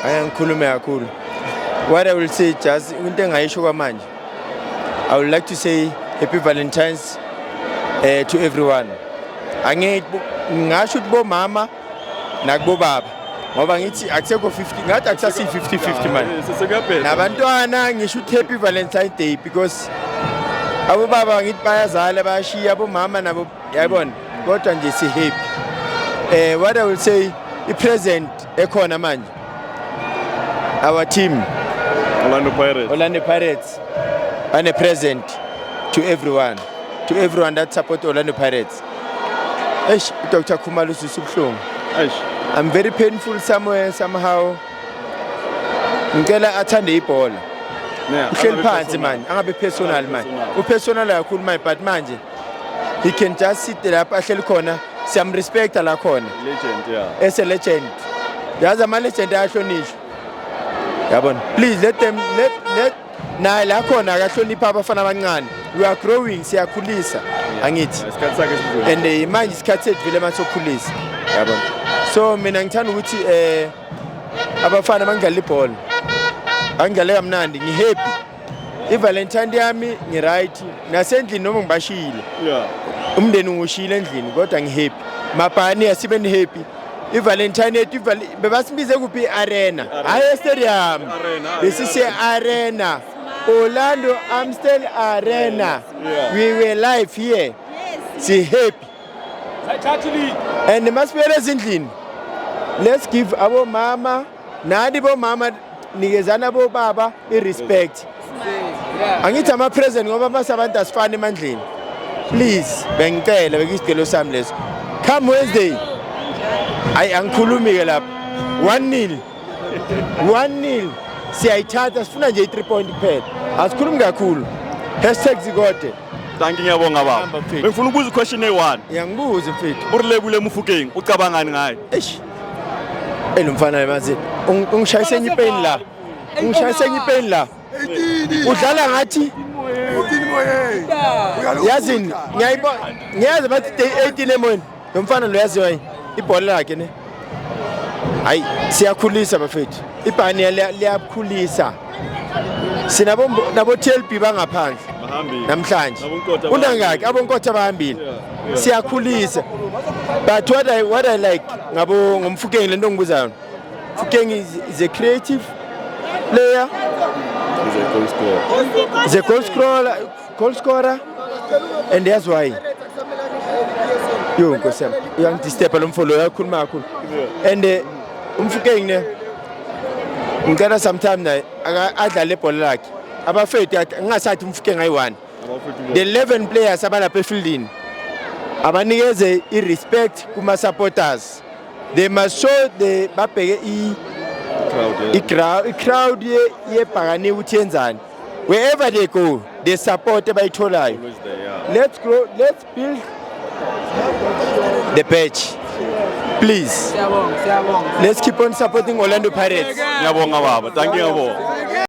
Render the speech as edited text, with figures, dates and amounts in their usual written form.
Ake ngikhulume kakhulu. What I will say, just into engayisho kwamanje, I would like to say happy Valentine's to everyone. Angeke ngingasho ukuthi bomama nakubobaba, ngoba ngithi akusekho 50, ngathi akusasi 50 50 manje. Sekuyabheda. Nabantwana ngisho ukuthi happy Valentine Day, because abobaba ngithi bayazala, bayashiya, abomama nabo, yayibona, kodwa nje si happy. What I will say, i-present ekhona manje, our team, Orlando Pirates. Orlando Pirates bane present to everyone, to everyone that support Orlando Pirates. Eish, Dr Khumalo usisa ubuhlungu. Eish. I'm very painful somewhere somehow. Ngicela athande ibhola. Uhleli Angabe phansi personal. manje, angabe personal manje. Personal. Upersonal kakhulu manje, but manje he can just sit lapha ahleli khona, siyamrespecta la khona. Legend, yeah. As a legend, yazi ama-legend ayahlonishwa, yabona. Please let them, let naye la khona akahlonipha abafana abancane. We are growing, siyakhulisa, angithi? Isikhathi sakhe sidlule. And manje isikhathi sethu vele manje sokukhulisa, yabona. So mina ngithanda ukuthi abafana bangidlala ibhola, angidlale kamnandi, ngihappy. I-Valentine yami ngi-right nasendlini noma ngibashiyile. Umndeni ngiwushiyile endlini, kodwa ngihappy. Mabhani, asibe happy. I-Valentine yethu bebasibize kuphi? I-arena, hayi estadium. Arena. Besise-arena, Orlando Amstel Arena. We were live here, si-happy and masibuyele ezindlini. Let's give abomama nani, bomama nikezana abobaba i-respect, angithi ama-present, ngoba mase abantu asifani emandleni. Please, bengicela, bekisicelo sami leso. Come Wednesday, hayi, angikhulumi-ke lapha. 1-0, 1-0, siyayithatha. Sifuna nje i-3 point kuphela, asikhulumi kakhulu. #Zikode. Thank you, ngiyabonga baba. Hamba, mfethu. Bengifuna ukubuza question eyi-one. Ngiyangibuza, mfethu. URelebohile Mofokeng, ucabangani ngaye? Eish, elo mfana manje ungishayise enye ipeni la, ungishayise enye ipeni la. Udlala ngathi, yazini, ngiyayibona, ngiyazi bathi day 18 emoyeni lo mfana lo, yaziwa yini ibhola lakhe ne. Hayi, siyakhulisa bafethu, ibhani liyakhulisa. Sinabo nabo TLB bangaphandle. Bahambile. Namhlanje NaboNkota. unangaki aboNkotha bahambile. Siyakhulisa, but what I like ngabo ngoMofokeng, lento ngibuza yona, Mofokeng is a creative player. He's a goal scorer. Is a goal scorer and that's why, yo nkosi yami, uyangidisturba lo mfo lo, uyakhuluma kakhulu. And uMofokeng ne, ngicela sometime naye adlale ibhola lakhe, abafethu. Ngingasathi uMofokeng ayi-one, the 11 players abalapha efieldini abanikeze i-respect kuma-supporters. They must show the babheke Crowd, yeah. i-crowd yebhakani ukuthi yenzani. Wherever they go, the support abayitholayo. Always there, yeah. Let's grow, let's build the badge, please. Let's keep on supporting Orlando Pirates. Ngiyabonga baba. Thank you, ngiyabonga.